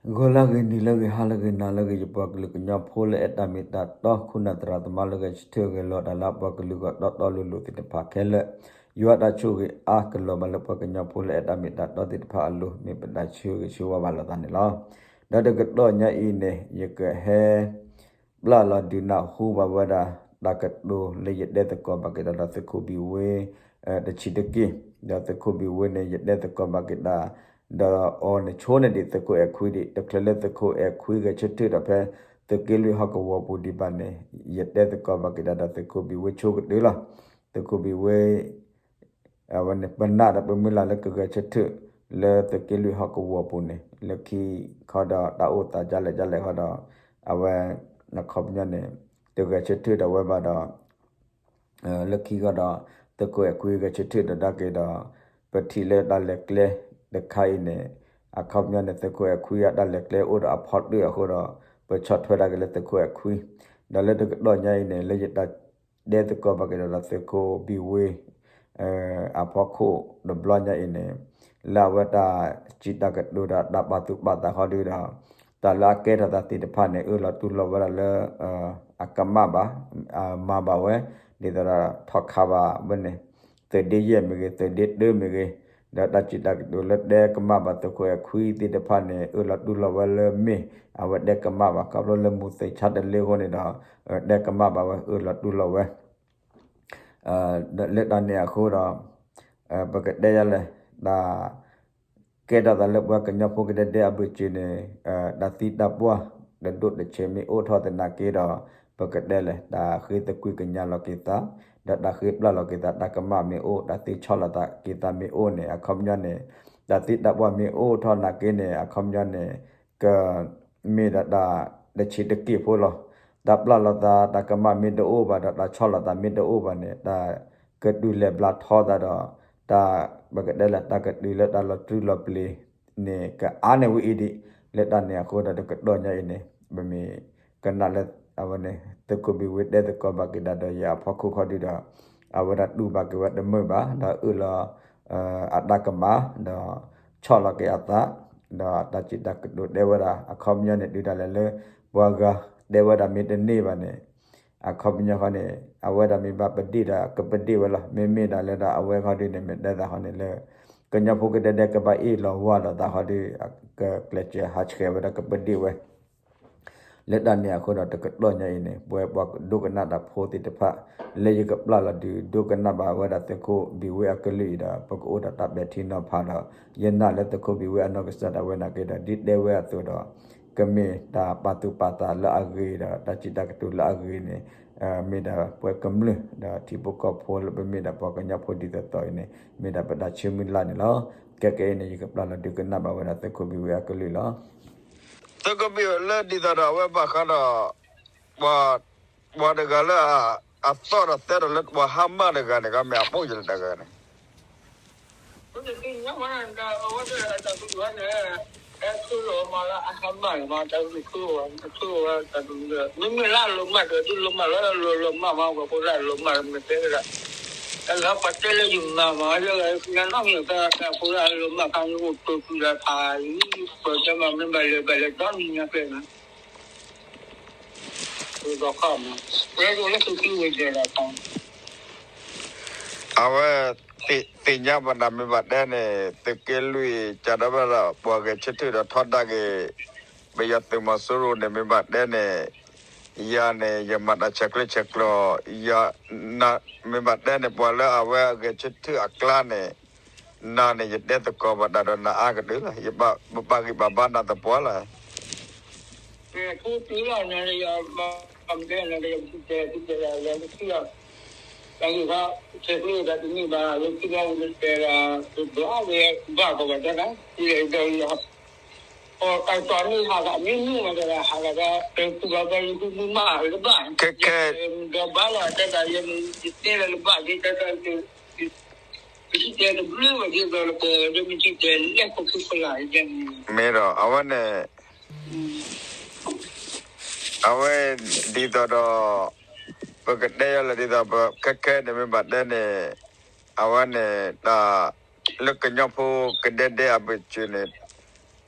ဂီၤလၢအဂ့ၤ နံၤလၢအဂ့ၤ ဟါလၢအဂ့ၤ နၤလၢအဂ့ၤ ယပှၤကလုာ်ကညီဖိလၢအဲၣ်တၢ်မ့ၢ်တၢ်တီ ခိၣ်နၢ်သရၣ်သမါလၢဂဲၤဆၢထၢၣ်ဂဲၤလီၤတၢ်လၢအပှၤကလုာ်ဂီၢ်တီတီလိၤလိၤသ့ၣ်တဖၣ်ခဲလၢာ်, ယွၤတၢ်ဆိၣ်ဂ့ၤအါကလီၤဘၣ်လၢပှၤကညီဖိလၢအဲၣ်တၢ်မ့ၢ်တၢ်တီသ့ၣ်တဖၣ်အလိၤ မ့ၢ်ပတၢ်ဆၢဂ့ၤဆၢဝါဘၣ်လိာ်သးန့ၣ်လီၤ. ဒီးတကတီၢ်ညါအံၤန့ၣ် ယကဟဲ ပျၢ်လီၤဒုးနၢ်ဟူဘၣ်ဝဲဒၣ် တၢ်ကတိၤလၢယတဲသကိးဘၣ်က့ၤဒီး ဒီးသုးခိၣ်ဘံၣ်ဝ့ တဆံးတက့ၢ်, ဒီးသုးခိၣ်ဘံၣ်ဝ့န့ၣ် ယတဲသကိးဘၣ်က့ၤဒၣ် ဒီးအီၤန့ၣ် ဆိန့ၢ်ဒံးသုးခိၣ်အဲၣ်ခွံဒံး တချုးလၢသုးခိၣ်အဲၣ်ခွံဂဲၤဆၢထၢၣ်ဒီးဖဲ သုးက့လွံၢ်ဟီၣ်ကဝီၤပူၤဒံးဘၣ်န့ၣ် ယတဲသကိးဘၣ်က့ၤဒၣ် ဒီးသုးခိၣ်ဘံၣ်ဝ့ဆိကတၢၢ်လီၤ. သုးခိၣ်ဘံၣ်ဝ့ အဝဲန့ၣ် ပနၢ်ဒီးပမုၢ်လၢ်လၢကဂဲၤဆၢထၢၣ်လၢသုးက့လွံၢ်ဟီၣ်ကဝီၤပူၤန့ၣ် လၢခံခီဒီးတၢ်အိၣ်သးဒ်လဲၣ်ဒ်လဲၣ်ဃီဒီး အဝဲ အခီပညီန့ၣ် တဂဲၤဆၢထၢၣ်ဒီးဝဲဘၣ်ဒီး လၢခံဃီဒီး သုးခိၣ်အဲၣ်ခွံဂဲၤဆၢထၢၣ်ဒီးဒၣ်က့ၤဒီး ပထံၣ်လၢတၢ်လဲၤကျဲတခါအံၤန့ၣ် အခီပညီန့ၣ် သုးခိၣ်အဲၣ်ခွံအတၢ်လဲၤကျဲအိၣ်ဒီးအဖီတၢၣ်အဃိဒီး ပဆီၣ်ထွဲဒၣ်က့ၤလၢသုးခိၣ်အဲၣ်ခွံ, ဒီးလၢတကတီၢ်ညါအံၤန့ၣ် လၢယတၢ်တဲသကိးဘၣ်က့ၤဒီး ဒီးသုးခိၣ်ဘံၣ်ဝ့ အဖီခိၣ်တဘျီညါအံၤန့ၣ် လၢအဝဲတၢ်စံးတၢ်ကတိၤဒီးတၢ်ပာ်သူၣ်ပာ်သးဃီဒုဒီး တၢ်လၢအကဲထီၣ်သးသ့ၣ်တဖၣ်န့ၣ် အၢၣ်လီၤတူၢ်လိာ်ဝဲဒၣ်လၢ အကမၣ်ဘၣ် မၤဘၣ်ဝဲ ဒ်သိးဒီးထီၣ်ခးဘၣ်ဝဲန့ၣ် သုးဒ့ယဲၢ်မ့ၢ်ဂ့ၤ သုးဒ့တၢမ့ၢ်ဂ့ၤ, ဒီးတၢ်စံးတၢ်ကတိၤလၢတဲကမၣ်ဘၣ်သုးခိၣ်အဲၣ်ခွံသ့ၣ်တဖၣ်န့ၣ် အၢၣ်လီၤတူၢ်လိာ်ဝဲလၢမ့ၢ် အဝဲတဲကမၣ်ဘၣ် ခီဖျိလၢမူၤသ့ၣ်ဆါတလၢအဃိန့ၣ်ဒီး တဲကမၣ်ဘၣ်ဝဲ အၢၣ်လီၤတူၢ်လိာ်ဝဲ လၢတၢ်န့ၣ်အဃိဒီး ပကတဲယၤလဲၣ် တၢ်ကဲထီၣ်သးလၢပှၤကညီဖိကဒဲဒဲအဘၢၣ်စၢၤန့ၣ် တၢ်သံတၢ်ပှၢ်တဒိၣ်တဆဲးမ့ၢ်အိၣ်ထီၣ်သနာ်က့ဒီး ပကတဲလဲၣ် တၢ်ဃ့သကွံာ်ကညးလီၤက့ၤသး ဒီးတၢ်ဃ့ပျၢ်လီၤက့ၤသး တၢ်ကမၣ်မ့ၢ်အိၣ် တၢ်သ့ဆီၣ်လီၤသးက့ၤသးမ့ၢ်အိၣ်န့ၣ် အခီပညီန့ၣ် တၢ်သံတၢ်ပှၢ်မ့ၢ်အိၣ်ထီၣ်နာ်က့န့ၣ် အခီပညီန့ၣ် က မ့ၢ်ဒၣ်တၢ်တဆံးတက့ၢ်ဖိလီၤ. တၢ်ပျၢ်လိာ်သး တၢ်ကမၣ်မ့ၢ်တအိၣ်ဘၣ်ဒီး တၢ်ဆီၣ်လိာ်သးမ့ၢ်တအိၣ်ဘၣ်န့ၣ် တၢ်ကတုၤလဲၤဘျါထီသးဒီး တၢ် ပကတဲလၢ တၢ်ကတုၤလၢတၢ်လီၤတံၢ်လီၤပျ့ၤန့ၣ် ကအါန့ၢ်ဝဲအံၤဒံး လၢတၢ်န့ၣ်အဃိဒီး တကတီၢ်ညါအံၤန့ၣ် ပမ့ၢ်ကနၣ်လၢ အဝဲန့ၣ် သုးခိၣ်ဘံၣ်ဝ့တဲသကိးဘၣ်က့ၤဒၣ်ဒီးယၤအဖီခိၣ်ခီဒုဒီး အဝဲဒၣ်တူၢ်ဘၣ်က့ၤဝဲတမုာ်ဘၣ် ဒီးအၢၣ်လီၤ အတၢ်ကမၣ် ဒီးဆီၣ်လီၤက့ၤအသး ဒီးတၢ်စံးတၢ်ကတိၤတဲဝဲဒၣ် အခီပညီန့ၣ် တုၤဒၣ်လဲာ်လၢ ပှၤဂၤတဲဝဲဒၣ်မ့ၢ်တန့ၢ်ဘၣ်န့ၣ် အခီပညီဃီန့ၣ် အဝဲဒၣ်မ့ၢ်ဘၣ်ပဒ့ၣ်ဒီးကပဒ့ၣ်ဝဲလီၤ. မ့မ့ၢ်ဒၣ်လၢဒၣ်အဝဲဃီဒုန့ၣ် မ့ၢ်တဲသးဃီန့ၣ်လၢ ကညီဖိကဒဲဒဲကဘၣ်အ့ၣ်လိာ်ဝါလိာ်သးဃီဒု ကကျဲးစၢးဟးဆှဲးဝဲဒီးကပဒ့ၣ်ဝဲ လၢတၢ်န့ၣ်အဃိဒီး တကတီၢ်ညါအံၤန့ၣ် ပဝဲပှၤဒိကနၣ်တၢ်ဖိသ့ၣ်တဖၣ် လၢယကပျၢ်လီၤဒုးဒိကနၣ်ဘၣ်ဝဲဒၣ်သုးခိၣ်ဘံၣ်ဝ့အကလုၢ်အံၤဒီး ပကအိၣ်ဒီးတၢ်ပဲာ်ထံနီၤဖးဒီး ယနာ်လၢသုးခိၣ်ဘံၣ်ဝ့အနီၢ်ကစၢ်ဒၣ်ဝဲနာ်က့ဒီး ဒ်တဲဝဲအသိးဒီး ကမ့ၢ်တၢ်ပာ်သူၣ်ပာ်သးလၢအဂ့ၤဒီး တၢ်စံးတၢ်ကတိၤလၢအဂ့ၤန့ၣ် မ့ၢ်ဒၣ်ပှၤကမျၢၢ် ဒီးထံဖိကီၢ်ဖိလၢပမ့ၢ်ဒၣ်ပှၤကညီဖိဒ်သိးသိးအံၤန့ၣ် မ့ၢ်ဒၣ်ပတၢ်ဆၢမုၢ်လၢ်န့ၣ်လီၤ. ခဲကနံၣ်အံၤန့ၣ် ယကပျၢ်လီၤဒုးကနၣ်ဘၣ်ဝဲဒၣ်သုးခိၣ်ဘံၣ်ဝ့အကလုၢ်လီၤ. သုးခိၣ်ဘံၣ်ဝ့လၢဒ်သိးဒီးအဝဲဘၣ်ဃးဒီး ပှၤ ပှၤတဂၤလၢ အသီၣ်ဒီးသဲဒီးလၢပှၤဟါမၢ်တဂၤန့ၣ် ကမ့ၢ်အပိၢ်ယလၢတဂၤန့ၣ် မ့မ့ၢ်လၢအလိၤမးဒီးဒုးလိၤမးလၢအလိၤမးမး ပှၤဖိလၢအလိၤမးမး တဂၤလၢပှၤတဲလၢယမၤမး လၢပှၤတဲလၢယမၤမး လၢကနၣ်နီၣ်မ့ၢ်တၢ်ဖိလၢအလိၤမး ခါန့ၣ်အိၣ်တိၤတုၤလၢဖးယံၤ ပှၤတဲမးမ့ၢ်ဘၣ်လဲၤဘၣ်လဲၤဒီနံၤညါဖဲန့ၣ် အဝဲ သ့ၣ်ညါဘၣ်နၤမ့ၢ်ဘၣ်တဲန့ၣ် သုးက့လွံၢ် ကဒီးဘၣ်ဒီး ပှၤဂဲၤဆၢထၢၣ်ဒီးထီဒါက့ၤ ပယီၤသုးမီၤစိရိၤန့ၣ် မ့ၢ်ဘၣ်တဲန့ၣ် ယၤန့ၣ် ယမၤတၢ်ဆဲးကျၢဆဲးကျိး ယၤ မ့ၢ်ဘၣ်တဲန့ၣ် ပှၤလၢအဝဲအဂဲၤဆၢထၢၣ်အကျါန့ၣ် နၤန့ၣ် ယတဲသကိးဘၣ်တၢ်ဒီးနၤအါကတၢၢ်လီၤ. ယပာ်ဂံၢ်ပာ်ဘါနၤသပှၢ်လီၤ. ခဲခဲ မ့ၢ်ဒီး အဝဲန့ၣ် အဝဲဒ်သိးဒီး ပကတဲယၤလဲၣ်ဒ်သိး ပခဲခဲန့ၣ်မ့ၢ်ဘၣ်တဲန့ၣ် အဝဲန့ၣ် တၢ်လၢကညီဖိကဒဲဒဲအဘၢၣ်စၢၤန့ၣ်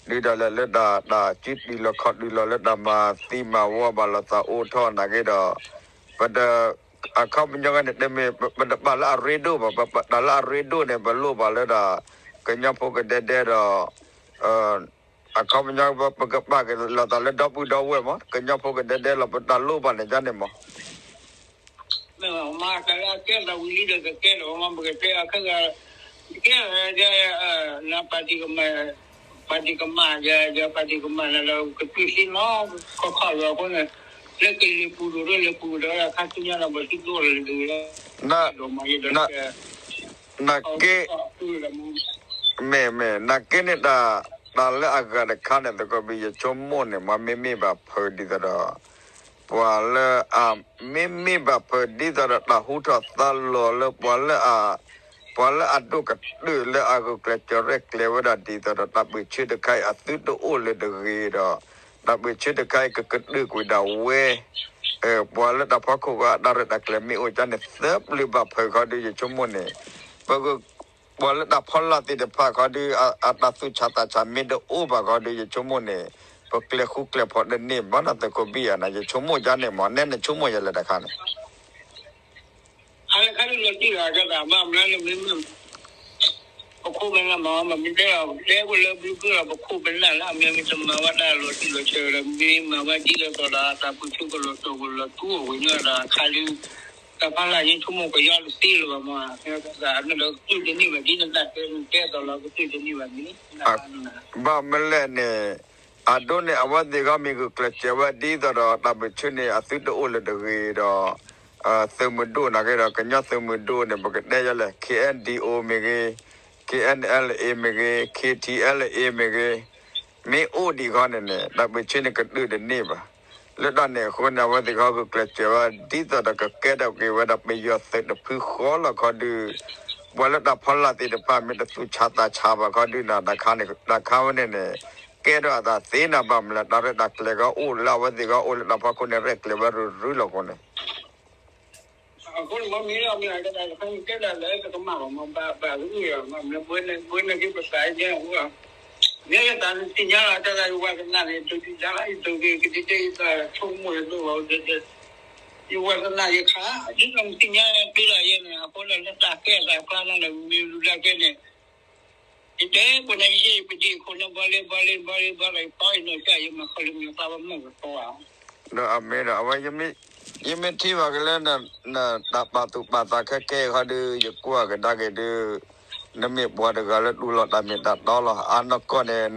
ဒုးဒီးလဲၤလၢတၢ် တၢ်စုတုၤလီၤခီၣ်တုၤလီၤလၢတၢ်မၤသံမၤဝီဘၣ်လိာ်သးအိၣ်ထီၣ်နာ်က့ဒီး ပတ အခီပညီန့ၣ် တမ့ၢ် ပတပာ်လၢအရ့ဒိၣ်ဘၣ်, ပတၢ်လၢအရ့ဒိၣ်န့ၣ် ပလိၣ်ဘၣ်လၢဒၣ် ကညီဖိကဒဲဒဲဒီး အခီပညီ ပကပာ်က့ၤလိာ်သးလၢဒီပုၢ်ဒီဝဲၢ်မး, ကညီဖိကဒဲဒဲလီၤ ပတၢ်လိၣ်ဘၣ်န့ၣ်ဒ်န့ၣ်မး. မ့ၢ်မး တၢ်လၢအကဲသးဝံၤလံဒီးကကဲလီၤမး ပကတဲအခဲဂၤ ကဲလီၤ လၢပာ်တံၢ်ကမၣ် ပာ်တံၢ်ကမၣ် ယပာ်တံၢ်ကမၣ်လၢကတုၤသ့နီၤ ခီခီလီၤအဃိန့ၣ် လၢကလံၤပူၤဒိၣ်လၢလံၤပူၤဒီးအခါဆူညါဒီးပှၤသံဒိၣ်လၢဒ် နာ်က့ မ့ၢ်မ့ၢ် နာ်က့န့ၣ် တၢ်လၢအဂၤတခါန့ၣ် သကိးဘံ ယဆိကမိၣ်န့ၣ် မ့မ့ၢ်ဘၣ်ဖုးဒ်သိးဒီး ပှၤလၢအ မ့မ့ၢ်ဘၣ်ဖုးဒ်သိးဒီး တၢ်ဟူထီၣ်သါလီၤလၢပှၤလၢအ ပှၤလၢအဒိၣ်ကတၢၢ်လၢအဂုာ်ကျဲးစၢးရဲၣ်ကျဲၤဝဲဒၣ်ဒ်သိးဒီး တၢ်ပၢၢ်ဆၢတခါအံၤအသုတအိၣ်လၢၤတဂ့ၤဒီး တၢ်ပၢၢ်ဆၢတခါအံၤကကတၢၢ်ကွံာ်ဒၣ်ဝဲ ပှၤလၢတၢ်ဖီခိၣ်ဂၤအတၢ်ရဲၣ်တၢ်ကျဲၤမ့ၢ်အိၣ်ကန့ၣ် သၢပျၢၤဘၣ်ဖုးခီဒုး ယဆိကမိၣ်န့ၣ် ပ ပှၤလၢတၢ်ဖီလာ်သ့ၣ်တဖၣ်ခီဒုး အတၢ်သူၣ်ဆးသးဆးမ့ၢ်တအိၣ်ဘၣ်ခီဒုး ယဆိကမိၣ်န့ၣ် ပကျဲၤဃူကျဲၤဖိးတန့ၢ်ဘၣ်နီၤ သကိးဘံယၤနီၤ ယဆိကမိၣ်ကန့ၣ်မး နဲနဆိကမိၣ်ယၤလၢတခါန့ၣ် ခါလၢခါလၢလီၤတံၢ်လီၤ အတၢ်ဘၣ်မနုၤလၢမ့မ့ၢ် ပခိၣ်ပနၢ်မၤမၤမ့ၢ်တဲလီၤ တဲအိၣ်လၢဘျုးဘျုးလီၤ ပခိၣ်ပနၢ်လၢအမ့ၢ်မ့ၢ်တမၤဝဲတၢ်လီၤတံၢ်လီၤဆဲးဒီး မ့ၢ်မၤဝဲဒ်သိးသိးဒီး တၢ်ပၢၢ်ဆၢကလီၤတိာ်ကလီၤတူၢ်အိၣ်ဝဲညီဒီး ခါလၢ တၢ်ဖီလာ်ယဆိကမိၣ်ကယီတသ့လၢၤဘၣ်မး အမ့ၢ်ဒီးကတုၢ်တန့ၢ်ဘၣ် ဒ်နတၢ်တဲန့ၣ် တဲသိးလီၤကတုၢ်တန့ၢ်ဘၣ်န့ၣ် ဘၣ်မနုၤလဲၣ်န့ၣ် အဒိန့ၣ် အဝဲသ့ၣ်ဂီၢ်မ့ၢ်ဂုာ်ကျဲးစၢးဝဲဒ်သိးဒီး တၢ်ပၢၢ်ဆၢန့ၣ် အသုတအိၣ်လၢၤတဂ့ၤဒီး သုးမုၢ်ဒိၣ်နာ်က့ဒီး ကညီသုးမုၢ်ဒိၣ်န့ၣ် ပကတဲယလဲၣ် K N D O မ့ၢ်ဂ့ၤ, K N L A မ့ၢ်ဂ့ၤ, K T L A မ့ၢ်ဂ့ၤ, မ့ၢ်အိၣ်ဒံးခီန့ၣ်န့ၣ် တၢ်ပၢၢ်ဆၢန့ၣ်ကတုၢ်တန့ၢ်ဘၣ်. လၢတၢ်န့ၣ်အဃိန့ၣ် အဝဲသ့ၣ်ဂီၢ်ဂုာ်ကျဲးစၢးဝဲ ဒ်သိးဒီးကကဲထီၣ်က့ၤဝဲဒၣ်ပယီၤသုးတဖုဃီလီၤခီဒုး ပှၤလၢတၢ်ဖီလာ်သ့ၣ်တဖၣ်မ့ၢ်တသူၣ်ဆးသးဆးဘၣ်ခီဒုးနၤ တၢ်ခါန့ၣ် တၢ်ခါဝဲန့ၣ်န့ၣ် ကဲထီၣ်အသးသ့နၤဘၣ်မနုၤလဲၣ် တၢ်ရဲၣ်တၢ်ကျဲၤဂီၢ်အိၣ်လၢအဝဲသ့ၣ်ဂီၢ်အိၣ်လၢတၢ်ဖီခိၣ်န့ၣ် ရဲၣ်ကျဲၤဝဲရုၢ်ရုၢ်လီၤအဃိန့ၣ် အဃိန့ၣ် မ့ၢ်မ့ၢ်လီၤ မ့ၢ်အကဲဒၣ်တခါန့ၣ် ကဲဒၣ်လၢတကမၣ်ဘၣ် မ့ၢ်ဘၣ်ဘၣ်ကမ့ၢ်လီၤ မ့ၢ်ဘၣ်န့ၣ် ဘၣ်န့ၣ်က့ပသးအံၤကဲအိၣ် မ့ၢ်ယသးနသ့ၣ်ညါလီၤ တၢ်သးယဝၤသနာ်န့ၣ် ဒိးဒံးဒါလၢယဒိးက့ၤ ကဒဲကဒဲယသးဆိကမိၣ်ယဒိၣ်ဘၣ် ယဝၤသနာ်ယခါ ဒ်သိးနသ့ၣ်ညါန့ၣ် တုၤလီၤယဲန့ၣ်အဃိန့ၣ် လၢတၢ်ကဲအသးကျါန့ၣ် မ့ၢ်လူၤလၢကဲန့ၣ် ယတဲပှၤန့ၣ်ယဲ ယပဒံးခိၣ်န့ၣ် ဘီလ့ဘီလ့ဘီလ့ဘီလ့ ယဖီအံၤနီၢ်ကစၢ် ယမၤခီလၢမ့ၢ်သးဝဲမုၢ်ကတီၤဧါ ဒီးအမ့ၢ်ဒီး အဝဲ ယမ့ၢ်ထံၣ်ဘၣ်က့ၤလၢ နတၢ်ပာ်သူၣ်ပာ်သးခဲခဲအံၤခီဒုး ယကွၢ်ကဒါက့ၤဒုး နမ့ၢ်ပှၤတဂၤလၢတူၢ်လိာ်တၢ်မ့ၢ်တၢ်တီလီၤ. အနီၢ်ကီၢ်န့ၣ်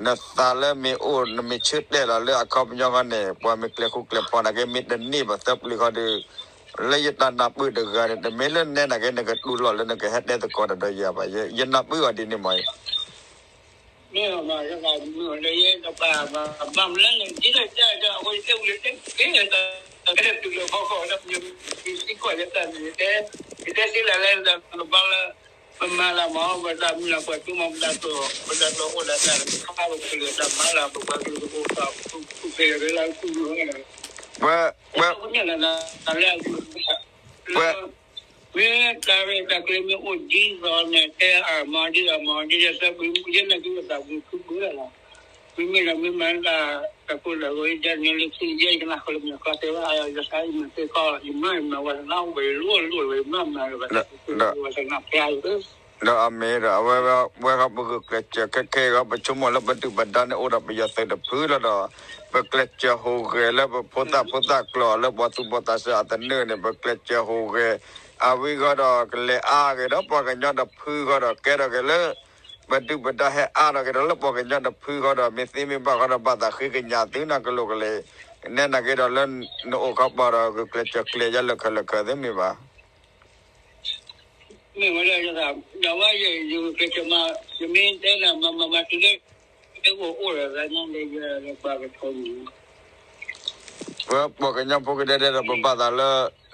နသးလၢမ့ၢ်အိၣ် နမ့ၢ်ဆၢတဲာ်လီၤလၢအခီပညီခီန့ၣ် ပှၤမ့ၢ်ကျဲၤဃူကျဲၤဖိးနာ်က့ မ့ၢ်တန့ၢ်ဘၣ်သၢပျၢၤခီဒုး လၢယတၢ်နၢ်ပၢၢ်တဂၤန့ၣ် တမ့ၢ်လၢနဲနာ်က့ နကတူၢ်လိာ်လၢနကဟဲတဲသကိးတၢ်ဒီးယၤဘၣ်. ယနၢ်ပၢၢ်အီၤဒ်န့ၣ်မး မ့ၢ်မး ယသးမုာ်လၢယတဘၣ်ဘၣ် ဘၣ်မနုၤလဲၣ် ဒ်လဲၣ်တၢ်ဒီး အဝဲယတဲဝံၤလၢတဲက့ၤ တၢ်တဲတုၤလၢဖီခိၣ်ဒီး ယသံကွၢ်ယတၢ်န့ၣ် ယတဲ ယတဲသ့လၢလဲၣ် တၢ်ကဘၣ်လၢ ပမၤလၢမး ပတၢ်မုၢ်လၢ်ကွၢ်စိမး ပတၢ်တိာ် ပတၢ်တိာ်အိၣ်လၢတၢ်တခါ ပကလုာ်တၢ်မၤလၢ ပပှၤကလုာ်ကအိၣ် ပကဖဲးလၢကုၢ် ပဝဲ ပဝဲ လၢ မ့ၢ်တၢ်ရဲၣ်တၢ်ကျဲၤမ့ၢ်အိၣ်ဒ်သိးန့ၣ် တဲအါမၤဒ်ဒီးမၤဒ်ဒီး သၢပူၤ ယဲန့ၣ်က့ၤသးပူၤထူပူၤလီၤ. မ့မ့ၢ်ဒီးမ့ၢ်မၤတၢ်တၢ်ကိၢ်တၢ်ဂီၤ ယဒၣ်န့ၣ်လၢခံ ယဲယကနၣ်ဃီလၢမ့ၢ်ကျီတဲဝဲ ယသးအံၤမၤသ့ကီး ယမၤမၤဝဲသနာ်အိၣ်ဘၣ်ယလိၣ်လိၣ်ဝဲ ယမၤမၤလၢဘၣ်တၢ်ကိၢ်တၢ်ဂီၤဝဲသနာ်ဖျါအံၤ ဒီးအမ့ၢ်ဒီး အဝဲဝဲဂီၢ်ပဂုာ်ကျဲးစၢးခဲခဲအံၤဂီၢ် ပဆိကမိၣ်လၢပဒုၣ်ပဒါန့ၣ်အိၣ်ဒီးပယီၤသုးတဖုလီၤဒီး ပကျဲးစၢးဟူးဂဲၤလၢပဖိသၣ်ဖိသၣ်ကျိာ်လၢပှၤသူၣ်ဘီၣ်သးစၢ်အသနၢၣ်န့ၣ် ပကျဲးစၢးဟူးဂဲၤ အဝံၤဂီၢ်ဒီးကလဲၤအါဂ့ၤဒီးပှၤကညီတဖုဂီၢ်ဒီး ကဲထီၣ်က့ၤလၢ ပဒုၣ်ပဒါဟဲအါထီၣ်က့ၤဒီးလၢပှၤကညီတဖုဂီၢ်ဒီး မ့ၢ်သ့မ့ၢ်ဘၣ်ဂီၢ်ဒီး ဘၣ်သးဃ့ကညးသုနၤကလိာ်ကလဲာ် နဲနာ်က့ဒီးလၢ နအိၣ်ခီပီဒီး ဂုာ်ကျဲးစၢးကျဲၤယါလၢခၢၣ်လၢခၢၣ်သ့မ့ၢ်ဘၣ် မ့ၢ်ဝဲဒၣ်ယသး ဒီးဝဲယဂုာ်ကျဲးစၢးမၤ ယမ့ၢ်တဲနၤမၤမၤမၤတုၤလၢ တအိၣ်အိၣ်ဒီးသးညါလၢယပှၤကထီမ့ၢ် ပပှၤကညီဖိကဒဲဒဲဒီး ပဘၣ်သးလၢ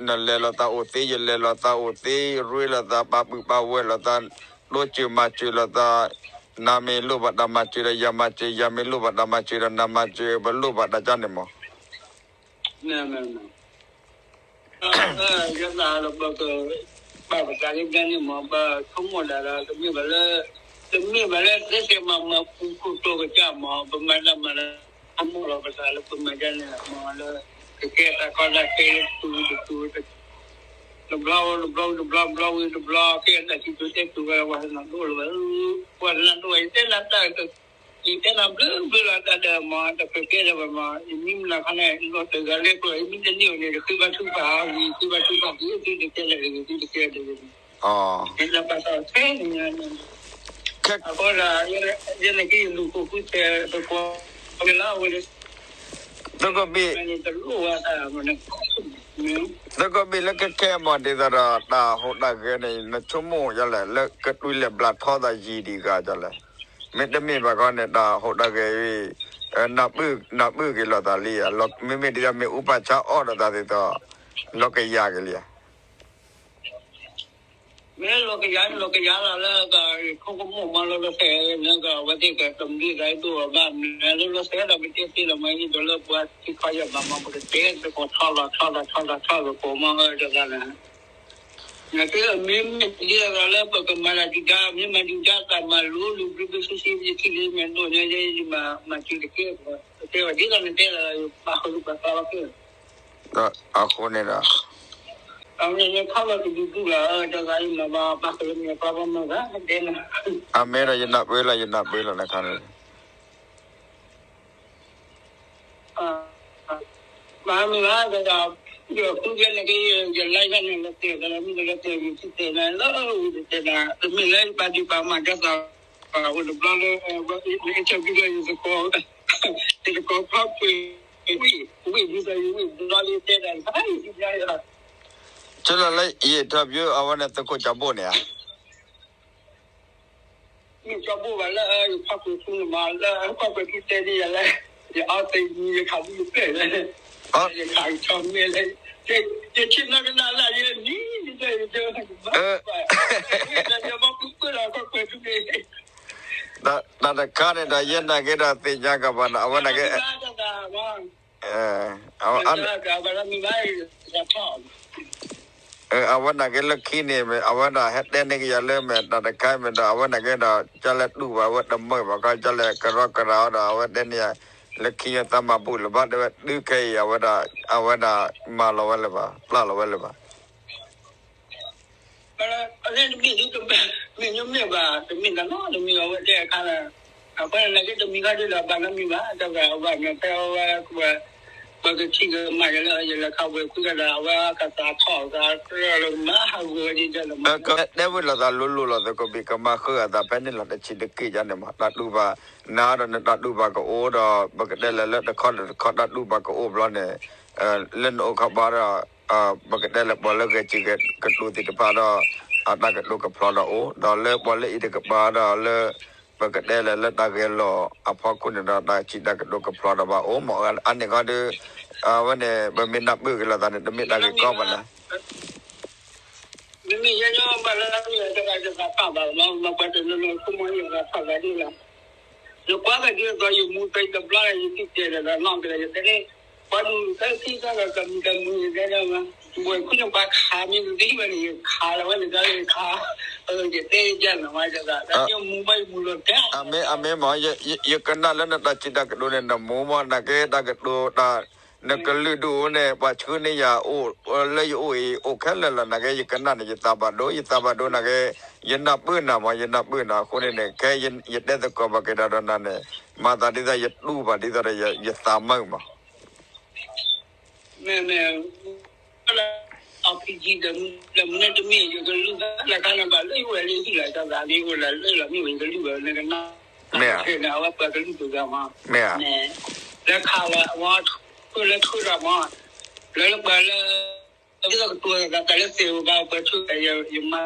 နလဲၤလိာ်သးအိၣ်သ့ ယလဲၤလိာ်သးအိၣ်သ့ ရ့လိာ်သး ပာ်ပုၢ်ပာ်ဝဲၢ်လိာ်သး တိစၢၤမၤစၢၤလိာ်သး နၤမ့ၢ်လိၣ်ဘၣ်တၢ်မၤစၢၤဒီး ယၤမၤစၢၤ ယၤမ့ၢ်လိၣ်ဘၣ်တၢ်မၤစၢၤဒီး နၤမၤစၢၤ ပလိၣ်ဘၣ်တၢ်ကန့ၣ်မး ယသးလၢပက ပာ်ပသးလၢကန့ၣ်မး ပဆိကမိၣ်ဒၣ်ဒီး တမ့ၢ်ဘၣ်လၢ လၢ တမ့ၢ်ဘၣ်လၢ သ့ၣ်မၤမၤပူၤခိၣ်တိၤကစၢ်မး ပမၤတၢ်မၤလၢ အမိၢ်လီၤပသးလၢပမၤဒ်န့ၣ်မးလၢ ကကဲတၢ်ကီတၢ်ခဲလၢတူၤတတူၤ တဘျီဝံၤတဘျီဝံၤတဘျီ ဘျီဝံၤတဘျီ ကဲတၢ်စံးတိၤတဲတူၤဝဲ ပှၤတနၢ်ဒိၣ်လၢၤဘၣ်, ပှၤတနၢ်ဒိၣ်ဘၣ် ယတဲနၤတၢ် ယတဲနၤဘျုးဘျုးလီၤတၢ်ဒီးမး တကဲကဲဒီးဘၣ်မး ယမံမနုၤခါန့ၣ် လီၤတဂၤလၢပှၤ ယမံတန့ၢ်အီၤန့ၣ် တဃ့ဘါထုကဖၣ် ဝံၤဃ့ဘါထုကဖၣ် သုတကဲလၢာ် သုတကဲလၢာ် ယတဘၣ်သးထဲန့ၣ် အဃိဒီး ယနာ်က့ယလူၤဃိာ်ဃုထၢ သကိးမ့ၢ်လၢအဝဲ သကိးဘ့ၣ် တလိၣ်ဝဲတၢ်မနုၤ သကိးဘ့ၣ်လၢခဲခဲမး ဒ်သိးဒီး တၢ်ဟူးတၢ်ဂဲၤန့ၣ် နဆိကမိၣ်ဒ်လဲၣ် လၢကတွံၢ်လဲၤဘျးထီသးယံာ်ဒံးဂၤဒ်လဲၣ်, မ့တမ့ၢ်ဘၣ်ခီန့ၣ် တၢ်ဟူးတၢ်ဂဲၤအံၤ နၢ်ပၢၢ်က့ၤလိာ်သးလံ, မ့မ့ၢ်ဒ်သိးမ့ၢ်အူပာ်ဆါအီၣ်ဒီးသးဒ်သိး လီၤကယၤက့ၤလံဧါ မ့ၢ်လီၤကယၤ လီၤကယၤလီၤလၢ ခိကမိၣ်မးလီၤလီၤဆဲး နကဝဲသ့ၣ်ကတမံၤသးဒိၣ်အဘၣ်မနုၤလၢလီၤဆဲးဒီး ပတဲသ့လီၤမး ယံၤဒီးလၢပှၤထံခီယၢၢ်ဘၣ်မး ပကတဲသကိးထီၣ်လီၤထီၣ်လီၤထီၣ်လီၤထီၣ်သကိးမး အၢတဂၤလၢ နကမ့ၢ်မ့ၢ်ဒ်သိးလၢပကမၤလၢဒုၣ်ဒါ မ့ၢ်မၤဒုၣ်ဒါသးမၤလိလၢ ဘျုးဘျုးဆှံဆှံ ယထံၣ်လၢမဲာ်ဒိၣ်ညါ ယမၤမၤစၢၤတကဲ ပတဲဝဲဒ်သိးနတဲလီၤ ယပာ်ဃုာ်လၢပှၤကျါဘၣ်က့ အဃိန့ၣ်ဒီး အဝဲန့ၣ်ထီၣ်လီၤတဒူၣ်ဒူၣ်လီၤ တဂၤအံၤမၤဘၣ်ပာ်ဃုာ်လၢမဲာ်ကျါဘၣ်မၤဘၣ် တဲနၤ အမ့ၢ်ဒီးယနၢ်ပၢၢ်လီၤ ယနၢ်ပၢၢ်လီၤနခါန့ၣ် မၤမ့ၢ်ဘၣ်ဒီး ဒီးဃုကဲန့ၣ်က့ ယလဲၤယၤန့ၣ် လဲၤတဲာ်ဒီးမ့ၢ်လဲၤတဲာ် ယထံၣ်တဲာ်နၤလၢ ဝံၤတတဲာ်နၤ တမ့ၢ်လၢယပာ်ဒံးပာ်မၤကဲသး အိၣ်တဘျီလၢ ယထၢၣ်ဘုဒီးယသကိး ယသကိးဖီကွံာ် ဝံၣ် ဝံၣ်ဒ်သိးယဝံၣ်ဘျီလၢတဲတၢ်တခါ ယသ့ၣ်ညါလီၤ ဆလီၤလၢယထၢၣ်ဘုအဝဲန့ၣ်သကိးကၠီဘိၣ်န့ၣ်ဧါ မ့ၢ်ကၠီဘိၣ်ဘၣ်လၢ ယဖီကွံာ်ဆူန့ၣ်မး လၢဖီကွံာ်ဆူတဲဒ်ယၤလၢ ယအီသံးမံ ယခးဘုယပျဲၢ်လၢ ယခးကဆီမဲလၢ ယဆ့ၣ်နီၤကနၣ်လၢယမံ ယတဲယတဲ ယဘၣ်ပှၤ ယဘၣ်ပှၤလၢဖီကွံာ်ဆူန့ၣ် တၢ်တခါန့ၣ်ဒီး ယဲနာ်က့ဒီးသ့ၣ်ညါကဘၣ်နီၤ အဝဲနာ်က့ အဝဲနာ်က့လၢခံန့ၣ် အဝဲဒၣ်ဟဲတဲန့ၢ်ကယၤလၢမဲာ်တၢ်တခါမ့ၢ်ဒီး အဝဲနာ်က့ဒီး ကၢ်လဲၤတူၢ်ဘၣ်ဝဲတမုာ်ဘၣ်ခီ ကၢ်လဲၤကရီကရၤအီၤဒီး အဝဲတဲန့ၢ်ယၤ လၢခံယသးမၤဘူၣ်လၢၤဘၣ် တဲဝဲတုၤခဲအံၤ အဝဲဒၣ် အဝဲဒၣ်မၤလီၤဝဲလၢၤဘၣ် ပျၢ်လီၤဝဲလၢၤဘၣ် အန့ၣ်တမ့ၢ်ဒ် မ့ၢ်ညိမ့ၢ်ဘၣ် တမ့ၢ်တၢ်နီတမံၤအဝဲတဲအခါလၢ အဃိန့ၣ် နက့တမံၤခါဒ်ဒီးဘၣ်နီတမံၤဘၣ် တၢ်ဘၣ်အဝဲန့ၣ်ဖဲအဝဲ ပှၤကထံၣ်ကမၣ်ယၤလၢ ယလဲၤခးဝဲခွံဂၤဒီး အဝဲကသးထီၣ်သးကြၢးလၢမၤဟးဂီၤဝဲဒ်လဲၣ်မး တဲဝဲလိာ်သးလိၤလိၤလီၤ သကိးဘ့ၣ် ကမၤဃုာ်အသးဖဲန့ၣ်လီၤ တဆံးတက့ၢ်ယါန့ၣ်မး တၢ်တူၢ်ဘၣ် နၤဒီးနတၢ်တူၢ်ဘၣ်ကအိၣ်ဒီး ပကတဲလဲၤလၢတခီတခီတၢ်တူၢ်ဘၣ်ကအိၣ်ဘျီန့ၣ် လၢနအိၣ်ခီဘၣ်ဒီး ပကတဲလၢပှၤလၢဂဲၤစံၣ်ဂဲၤကတိၤသ့ၣ်တဖၣ်ဒီး အတၢ်ကတိၤကဖျီဒီးအိၣ် ဒီးလၢပှၤလၢအံၤတကပၤဒီးလၢ ပကတဲလၢလၢတၢ်ဂဲၤလိာ်အဖီခိၣ်န့ၣ်ဒီး တၢ်စံးတၢ်ကတိၤကဖျီဒီးဘၣ်အိၣ်မး အန့ၣ်ခီဒီး အဝဲန့ၣ် ပမ့ၢ်နၢ်ပၢၢ်က့ၤလိာ်သးန့ၣ် တမ့ၢ်တၢ်ဂ့ၢ်ကီဘၣ်န့ၣ် မ့မ့ၢ်ယဲယဲဘၣ်လၢယတဂၤယသးပာ်ဘၣ်မး မ့ၢ်ပှၤတနီၤနီၤဆိကမိၣ်ယသးပာ်ဘၣ်ဒ်လဲၣ် ယကွၢ်ကဒ်သိးယမူတယတဘျီ ယထံၣ်တဲာ်ဒီးနီၢ်ကလဲာ် ယတဲန့ၣ် ပှၤဒူၣ်သၢဆံသၢဂၤကမုၢ်ကမုၢ် ယတဲန့ၣ် ဝဲၢ်ခွံန့ၣ်ပှၤခးမ့ၢ်တသ့ဘၣ်န့ၣ် ယခးလီၤဝဲန့ၣ် တၢ်လၢယခး ယတဲယကၢ်နၤမးယသး တၢ်ယမူဘၣ်ယမူလီၤတဲာ် အမ့ၢ်အမ့ၢ်မး ယကနၣ်လၢနတၢ်စံးတၢ်ကတိၤန့ၣ် နမူမးနာ်က့တၢ်ကတိၤတၢ် နကလုာ်ဒူၣ်န့ၣ် ပှၤဆှၢန့ၢ်ယၤအိၣ် လၢယအိၣ်အံၤ အိၣ်ခဲလၢာ်လီၤ နာ်က့ ယကနၣ်န့ၣ် ယသးဘၣ်ဒိ ယသးဘၣ်ဒိနာ်က့ ယနၢ်ပၢၢ်နၤမး ယနၢ်ပၢၢ်နၤ အဃိန့ၣ်န့ၣ် ခဲယတဲသကိးဘၣ်က့ၤဒီးဒီးနၤန့ၣ် မၤသးဒ်သိးယတူၢ်ဘၣ်ဒ်သိးဒီးယသးမုာ်မး မ့ၢ်မ့ၢ် RPG ဒီး လၢမနုၤတမ့ၢ် ယကလုၢ်ဘၣ်လၢခါန့ၣ်ဘၣ်လၢယဝဲၢ်လၢဟံၣ်လီၤ တၢ်သးမ့ၢ်အိၣ်လၢလၢလီၤမ့ၢ်ဝဲ ယကလုၢ်ဘၣ်လၢကနၣ် မ့ၢ်ဧါ န့ၣ် အဝဲပှၤကလုၢ်ပှၤဂၤမး မ့ၢ်ဧါ လၢခါလၢအဝဲ ထွဲလၢထွဲဒီးမး လၢလၢပှၤလၢ ဒ်သိးကတိၤသးတၢ်လၢသ့ၣ်ဧိၤဘၣ် ပှၤထွဲဒီးယမါ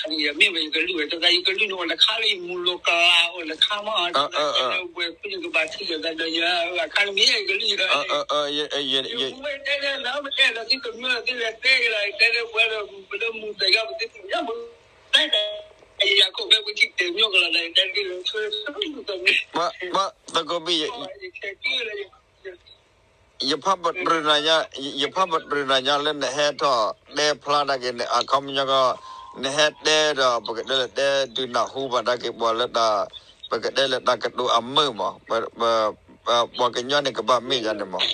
ယမ့ၢ်ဝဲယကလုၢ်ဝဲ တၢ်သးယကလုၢ်န့ၣ် အိၣ်တခါလၢယမူလိၤကလးအိၣ်တခါမး တၢ်သးဝဲၢ်ခွံန့ၣ်ကဘၣ်ထံၣ်လိာ်သးဒီးယၤ အခါန့ၣ်မ့ၢ်ယကလုၢ် ယမူဝဲတဲလၢနမ့ၢ်တဲလၢသုကမျၢၢ်သုလဲၤတဲက့ၤလီၤ ယတဲလၢပှၤဒီး ပလၢမူသးယါပသ့ၣ်ညါမး တၢ်ယၤခိၣ်ဖဲပထံၣ်တဲာ်မ့ၢ်ကလီၤဒီး ယတဲလၢ သကိးဘ့ၣ် ယဖးပတြၢၤနၤညါ ယဖးပတြၢၤနၤညါလၢနဟဲထီၣ်တဲဖျါတၢ်က့ၤန့ၣ် အခီပညီကီး နဟဲတဲဒီး ပကတဲလၢတဲဒုးနၢ်ဟူဘၣ်တၢ်က့ၤပှၤလၢတၢ်, ပကတဲလၢတၢ်ကတိၤအမုာ်မး, ပှၤကညီန့ၣ်ကဘၣ်မ့ၢ်ယၤန့ၣ်မး,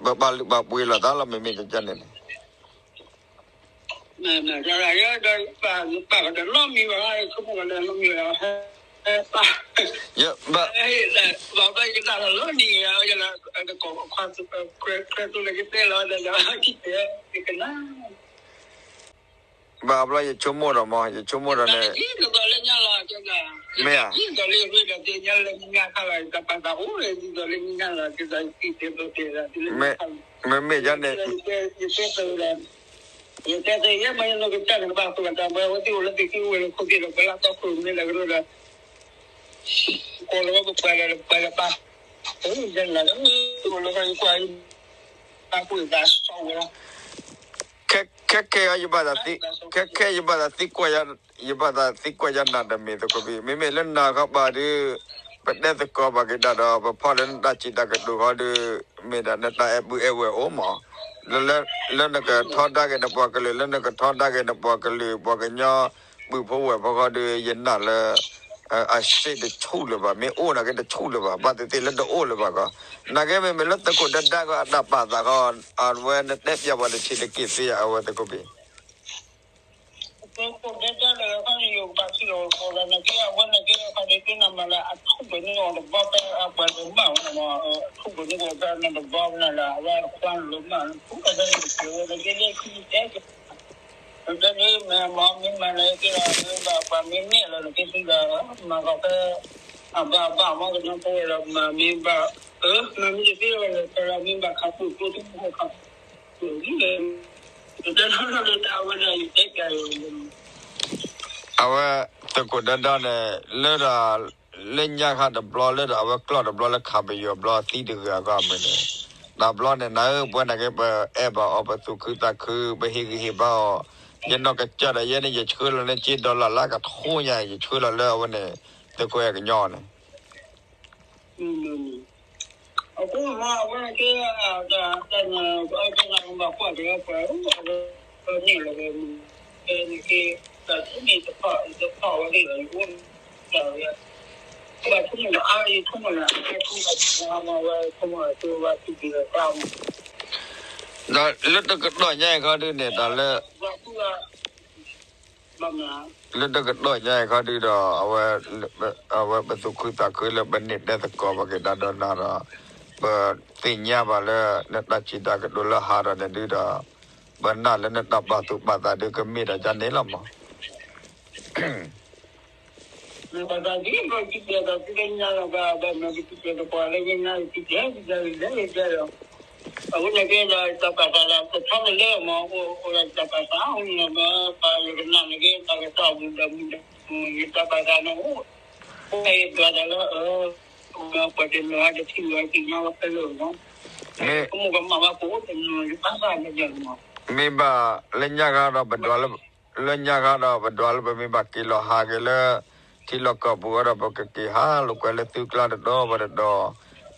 ပဘၣ်လုၢ်ဘၣ်ပှ့ၤလိာ်သးလီၤ မ့မ့ၢ်ကကန့ၣ်န့ၣ် ဘၣ်ဘျီယဆိကမိၣ်ဒီးမး ယဆိကမိၣ်ဒီးန့ၣ်, မ့ၢ်ဧါ, မ့မ့ၢ်ယၤန့ၣ် ယတဲသ့ယဲမ့ၢ်နကစၢ်န့ၣ်ကဘၣ်ဃုာ်ဘၣ်တၢ်ဘၣ် ဝဲသ့ၣ်အိၣ်လၢသ့ၣ်ခံအိၣ်ဝဲလၢခိၣ်သ့ၣ်ဒီး ပှၤလၢအသီခိၣ်မ့ၢ်လၢကရၢဒီး ကိးလီၤဝဲပပှၤဒီးပှၤလၢပၢ်, ယဲန့ၣ်လီၤ အိၣ်လၢယကွၢ် ဘၣ်ကွၢ်ဘၣ်စီဝဲလီၤ, ခဲခဲအံၤ ခဲခဲယဘၣ်သးသံကွၢ်ယၤ, ယဘၣ်သးသံကွၢ်ယၤနၤတမံၤသကိးဘံၣ် မ့မ့ၢ်လၢနၤခီပၤဒုး, ပတဲသကိးဘၣ်က့ၤတၢ်ဒီး ပဖီၣ်လၢနတၢ်စံးတၢ်ကတိၤခီဒုး, မ့ၢ်ဒၣ်နတၢ်အဲၣ်ပုၢ်အဲၣ်ဝဲၢ်အိၣ်မး, လၢနကထီဒါက့ၤနပှၤကလုာ် လၢနကထီဒါက့ၤနပှၤကလုာ် ပှၤကညီ ပုၢ်ဖိဝဲၢ်ဖိဃီဒီး ယနာ်လၢ အစ့တဆူၣ်လၢၤဘၣ်, မ့ၢ်အိၣ်နာ်က့တဆူၣ်လၢၤဘၣ်, ဘၣ်သ့ၣ်သ့ၣ်လၢတအိၣ်လၢၤဘၣ်ကီး, နာ်က့မ့မ့ၢ်လၢသုးခိၣ်ဒၢဒၢကီးအတၢ်ပာ်သးဃီ, အဝဲနတဲပျးပှၤတဆံးတက့ၢ်သ့ဧါ အဝဲသုးခိၣ်ဘံၣ် သုးခိၣ်ဒၢဒၢလၢအခီန့ၣ် ယကဘၣ်ထံၣ်လီၤကီးလၢနာ်က့ အဝဲနာ်က့အခီန့ၣ် သ့ၣ်နမၤလၢအထူၣ်ပှဲၤန့ၢ်အီၤတဘီဖဲအပှၤကမၣ်ဝဲန့ၣ်မး, အထူၣ်ပှဲၤန့ၢ်အီၤဖဲန့ၣ်တဘီဖဲန့ၣ်လၢ အဝဲအခွါန့ၣ်လၢမၢ်ထူၣ်ဖဲန့ၣ်က့ၤဝဲနာ်က့လၢခံတဲက့ၤ နတဲန့ၣ် မ့ၢ်မ့ၢ်မၤလၢက့ၤဒီး မ့ၢ်ဘၣ်ပှၤမ့ၢ်နဲၣ်လီၤနက့ၤသုဒီး မၤကီးဖဲ အဘၣ်ဘၣ်မ့ၢ်ကညီဖိဝဲဒီး မၤမ့ၢ်ဘၣ် မၤမ့ၢ်တသ့လီၤ မ့ၢ်ဘၣ်ခးပူၤကျိတမူခးပူၤ အဝဲသုးခိၣ်ဒၢဒၢန့ၣ် လၢဒီး လၢညါခါတဘျီလၢဒီး အဝဲကျီၢ်တဘျီလၢခးပယီၤဘျီသံတဂၤအဂီၢ်မ့ၢ်န့ၣ်, တဘျီန့ၣ် နၤဧၢ ပဝဲနာ်က့ ပအဲၣ်ဘၣ်အီၤ ပသူၣ်ခုသးခု ပဟ့ၣ်ဂံၢ်ဟ့ၣ်ဘါအီၤ, ယနီၢ်ကစၢ်ဒီးယဲန့ၣ် ယဆှၢလီၤန့ၢ်က့ dollar လၢကထိညါ ယဆှၢလီၤလၢအဝဲန့ၣ် သုးခိၣ်အဲၣ်ကညီန့ၣ် အဃိမ့ၢ်အဝဲကဲ တၢ်န့ၣ် ပအၢကဲနၤဘၣ်ကွၢ်က့ၤပှၤ အဝဲန့ၣ်လီၤဝဲ ကဲန့ၣ်က့ တၢ်ထံၣ်န့ၣ်တဖၣ်တဖၣ်ဝဲဒၣ်လီၤ ယအိၣ်တၢ်ဝဲ ဘၣ်ဆိကမိၣ်လၢအါ ယဆိကမိၣ်လၢအါ ဆိကမိၣ်လၢအါ မ့ၢ်ဝဲဆိကမိၣ်လၢအါ ဆိကမိၣ်လၢအါ ဒီးလၢတကတီၢ်ညါအံၤခီဒုန့ၣ် တၢ်လၢ လၢတကတီၢ်ညါအံၤခီဒုဒီး အဝဲ အဝဲပသူၣ်ခုသးခုလၢပန့ၢ်တဲသကိးဘၣ်က့ၤတၢ်ဒီးနၤဒီး ပသ့ၣ်ညါဘၣ်လၢ နတၢ်စံးတၢ်ကတိၤလၢဟးထီၣ်န့ၣ်ဒုဒီး ပနာ်လၢနတၢ်ပာ်သူၣ်ပာ်သးဒု ကမ့ၢ်ဒၣ်ဒ်န့ၣ်လီၤမး မ့ၢ်ပှၤသးဒ်ဘျီစံးတဲာ်သးသ့လၢညါလီၤဘၣ် ဘၣ်မၤကစံးတဲာ်သပှၢ်လၢညါ စံးတဲာ်ကစၢ်လၢလဲၤလဲၤဒီး အဃိန့ၣ်က့ဒီး တၢ်ပာ်သးဒီး ကထီတလဲမး အိၣ်အိၣ်ဒီးတၢ်ပာ်သး အဃိန့ၣ်ဒီး ပှၤယကနၣ်န့ၣ်က့ တၢ်ကစီၣ်မူဒီးမူဒီး ယတၢ်ပာ်သးန့ၣ်အိၣ် အိၣ်ယဒွးတၢ်လၢ ပှၤတနီၤတထံၣ်ဝဲသ့ၣ်ညါဝဲဖဲလဲၣ်မး မ့ၢ်ကမူၣ်ကမၣ်ဘၣ်ကအိၣ်တနီၤ ယပာ်သးန့ၣ်မး မ့ၢ်ဘၣ်လၢညါဂၤဒီး ပဒွးလၢ လၢညါဂၤဒီး ပဒွးလၢပမ့ၢ်ဘၣ်က့ၤလီၤဟးက့ၤလၢ ထံလီၢ်ကီၢ်ပူၤဝဲဒီး ပကက့ၤဟးလိာ်ကွဲလၢသုကျါတဒီဘၣ်တဒီ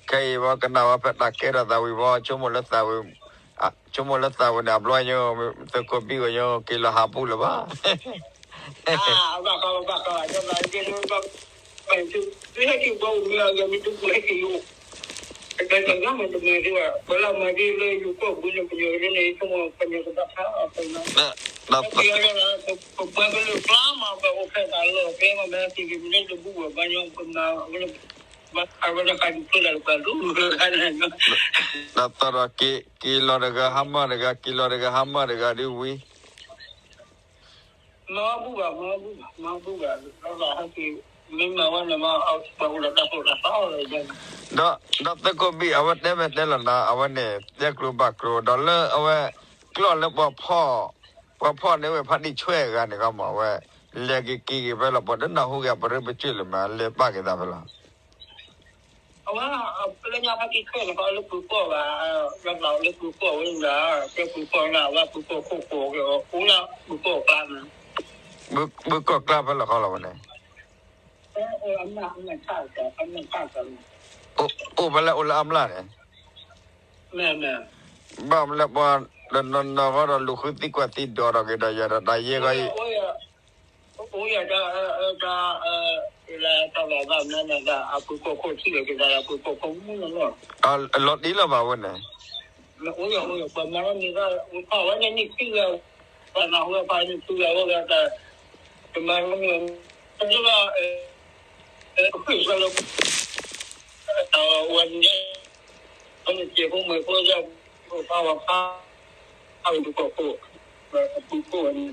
ခဲအံၤဝဲကနၣ်ဝဲဖဲတၢ်ကဲထီၣ်သးဝံၤဘၣ် ဆိကမိၣ်လၢသးဝံၤ ဆိကမိၣ်လၢသးဝံၤန့ၣ် အဘျီညိ သုးခိၣ်ဘံၣ်ဝဲညိ က့ၤလီၤဟးပူၤလၢၤဘၣ် ဘၣ်ဃးဘၣ်ဃး သုဟဲက့ၤဘၣ်အိၣ်မ့ၢ်အဂၤမ့ၢ်တဘူၣ်ဟဲက့ၤယိၣ် တၢ်တၢ်မၤတမၤဒ်ဘၣ် ပှၤလၢမၤဒ်လၢယိၤကီၢ်ပူၤန့ၣ် ပယီၤလၢန့ၣ် ယဆိကမိၣ်ပှၤကဘၣ်ခါအီၤ ပပှၤကလုာ်ကျါမး ပအိၣ်ဖျဲၣ်သးလီၤ ကျဲမး ပဟဲက့ၤက့ၤမ့ၢ်လၢတဘူၣ်ဘၣ် ဘၣ်ညီပမၤ အဝဲဒၣ်ဃးဒုးဖျိလၢပှၤဒိၣ်လၢခါန့ၣ် တၢ်သီၣ်ဒီးက့ၤလီၤတဂၤဟါမၢ်တဂၤ က့ၤလီၤတဂၤဟါမၢ်တဂၤဒ်ဝံၤ မၤဘူၣ်ဘၣ် မၤဘူၣ်ဘၣ် မၤဘူၣ်ဘၣ် လၢဟဲက့ၤ မ့ၢ်မၤဝဲန့ၣ်မး ပှၤအိၣ်ဒီးတၢ်သိၣ်တၢ်သီလီၤ ဒီးသုးခိၣ်ဘံၣ် အဝဲတဲမ့ၢ်တဲလီၤနၤ အဝဲန့ၣ် တဲကျိၤဘၣ်ကျိၤ ဒီးလၢအဝဲ ကျီၢ်လၢပှၤဖီၣ် ပှၤဖီၣ်န့ၢ်ဝဲဖးတံၢ်ဆွဲၣ်အဂၤန့ၣ်ခီမး အဝဲ လဲၤက့ၤက့ၤက့ၤဖဲလီၤ ပှၤတနၢ်ဟူက့ၤ ပရ့ပကၠ့ၢ်လၢၤမး လဲၤပာ်က့ၤသးဖဲလီၤ အဝဲ လၢညါဖးတံၢ်ဆွဲၣ်န့ၣ်ခီ လၢပူၤကီၢ်ဘၣ် လၢပူၤကီၢ်ဝဲဒၣ် ကဲပူၤကီၢ်န့ၣ် အဝဲပူၤကီၢ်ခိၣ်ဃိးက့ၤ အိၣ်လၢပူၤကီၢ်ကျါန့ၣ် ပူၤကီၢ်ကျါဖဲလီၤခီလီၤဝဲန့ၣ် အိၣ်ဖဲလဲၣ်အိၣ်လၢအမျၢ်န့ၣ် ဘၣ်မနုၤလၢပှၤ ဒီးနီၢ်နီၢ်ဃီဒီးလူၤဃုသံကွၢ်သံဒိးထီၣ်က့ၤဒီးယၤဒီးတၢ်ယဲၢ်ဂီၢ်အံၤ အိၣ်ယၤတၢ် တၢ် တၢ်လၢတၢ်ဘၣ်မနုၤန့ၣ် အပူၤကွံာ်ခိၣ်ထံၣ်လီၤက့ၤသးလၢအပူၤကွံာ်ခိၣ်မုၢ်လီၤ. လီၤတံၢ်လီၤဘၣ်ဝဲန့ၣ် အိၣ်ယၤ အိၣ်ယၤ ပှၤမၤလီၤန့ၣ် ပှၤဝဲန့ၣ်န့ၣ်ထံၣ်ဝဲ ပှၤနၢ်ဟူဝဲပှၤန့ၣ်ထံၣ်ဝဲအိၣ်ဝဲ တမၤလီၤန့ၣ် တလီၤ ဃုာ်ဝဲလီၤ ဝဲန့ၣ် အန့ၣ်စ့ၢ်ဖိမုၣ်ဖိယါ ဖိဖါဝဲဖါ အဝဲတကီၢ်ဖိ အပူၤဖိဝဲန့ၣ်